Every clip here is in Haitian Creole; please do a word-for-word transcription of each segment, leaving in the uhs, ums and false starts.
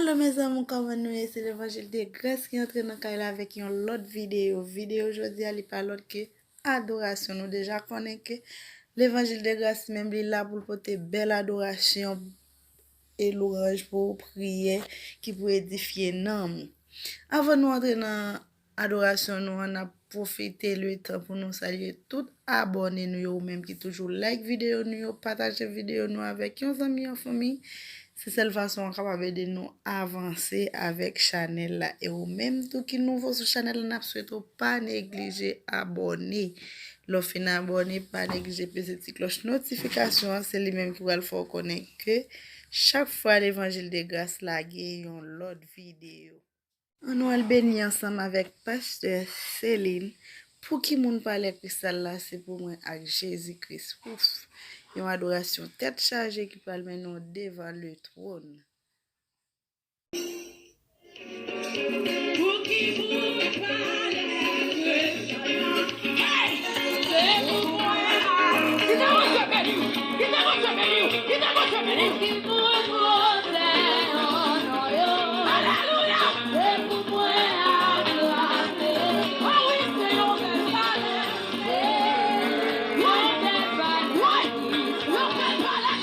Hello mes amours, kòman nou ye? Se levanjil de gras ki antre nan kay la avèk yon lòt videyo. Videyo jodi a, li pa lòt ke adorasyon. Nou deja konnen ke levanjil de gras menm li la pou l pote bèl adorasyon e lwanj pou priyè ki pou edifye nanm ou. Anvan nou antre nan adorasyon nou an, n ap pwofite letan pou nou salye tout abòne nou yo, ou menm ki toujou like videyo nou yo, pataje videyo nou avèk yon zanmi, yon fanmi. Se sèl fason w kapab ede nou avanse avèk chanèl la. E ou menm tou ki nouvo sou chanèl la, n ap swete w pa neglije abòne. Lè w fin abòne, pa neglije peze ti klòch notifikasyon an, se li menm ki pral fè w konnen ke chak fwa levanjil de gras lage yon lòt videyo. Ann nou al beni ansanm avèk pastè Celine. Pou ki moun palè kristal la, se pou mwen ak Jezi Kris. Ouf! Yon adorasyon tèt chaje ki pral mennen w devan le twòn. Pou ki moun palè kristal la? Hey! Se pou mwen. Ki te wè se beni? Ki te wè se beni? Ki te wè se beni? Ki moun pote yon non yo? Alelouya! Se pou mwen aklame. O wi, se yon bèl palè. Se yon bèl palè. Wi! Yon bèl palè.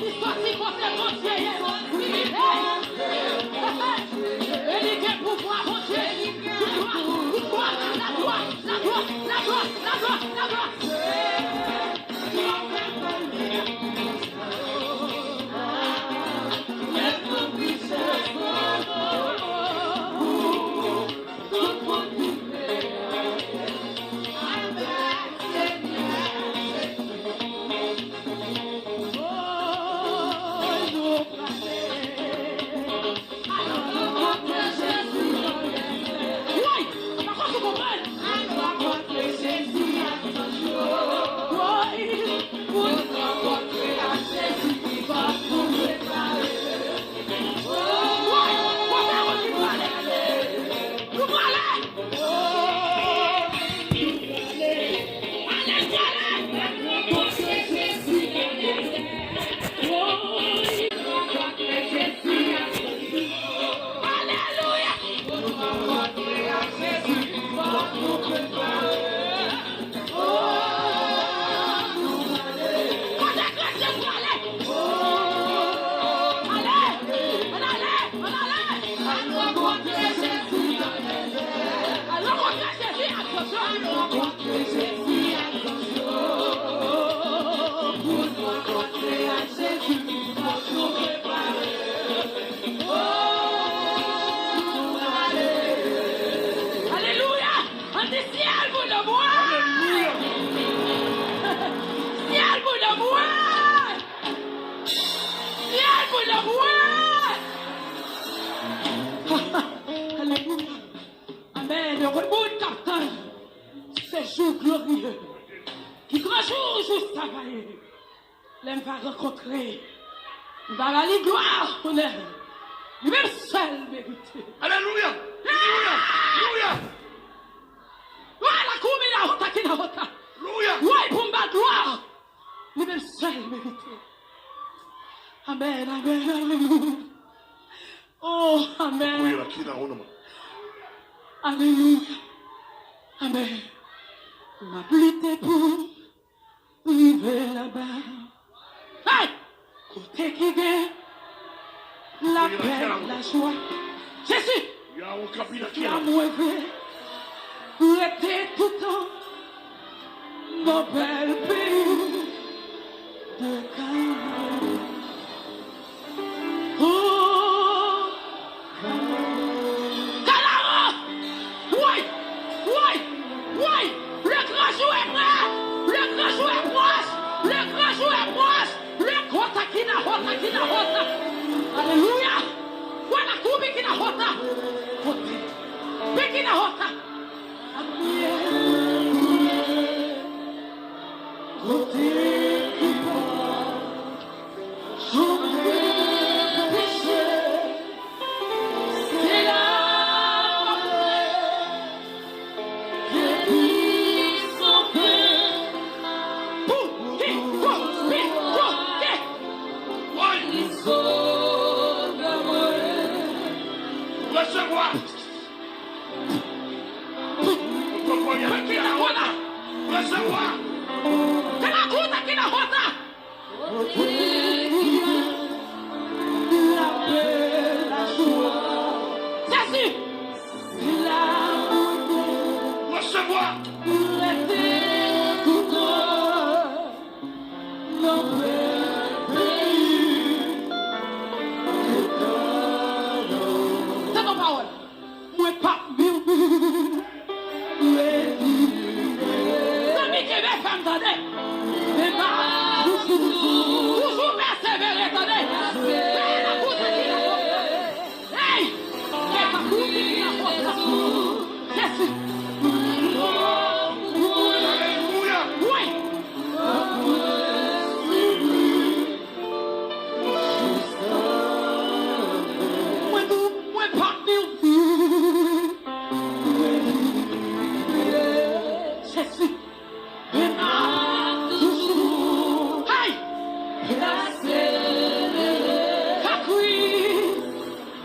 Li soti kote Bondye ye. Li libere. E li gen pouvwa Bondye. Pouvwa, pouvwa, laglwa, laglwa, laglwa, laglwa, laglwa. Lè m va rankontre, m va ba li glwa, onè. Li menm sèl merite. Alelouya! Alelouya! Alelouya! Wa la kumi la hota ki la hota. Alelouya! Woy pou m ba glwa. Li menm sèl merite. Amèn, amèn, alelouya. Oh, amèn. Alelouya. Amèn. M ap lite pou rive laba. Hey! Kote ki gen lapè, lajwa. Jezi! Flanm reve, rete toutan nan bèl peyi de Kalvari. Oh! Kalaro! Woy! Woy! Woy! Le grand jour est près! Le grand jour est proche! Le grand jour est proche! Le kota kina hota kina hota! Alelouya! Wana kubi kina hota! Kote? Pe kina hota! Kote ki pa Chonje peche, se la mwen depi sanpe. Pou ki kopi kote. Woy! Resevwa! Resevwa! Kina hota! Resevwa! Kina kuta kina hota! Sezi! Resevwa! Tande yon pawòl. Mwen p ap mèsi. Zanmi, kenbe fèm, tande. Toujou, toujou pèsevere, tande. Bèl kote ki la. Hey! Bèl kote ki la. Jezi. Alelouya. Wi. Mwen di w, mwen p ap mèsi. Jezi. Mwen ap toujou, hey! Pèsevere. Ka kwi.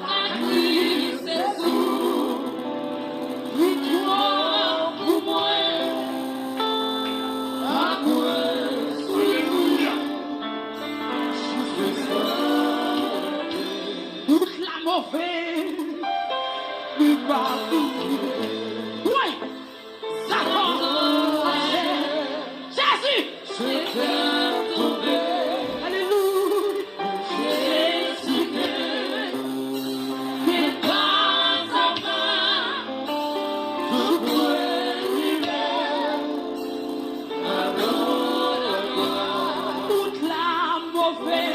Ka kwi se sou viktwa pou mwen. Alelouya. Wout la move. Li pa fini. Woy! Satan fache. Jezi! Alelouya! Wout la move.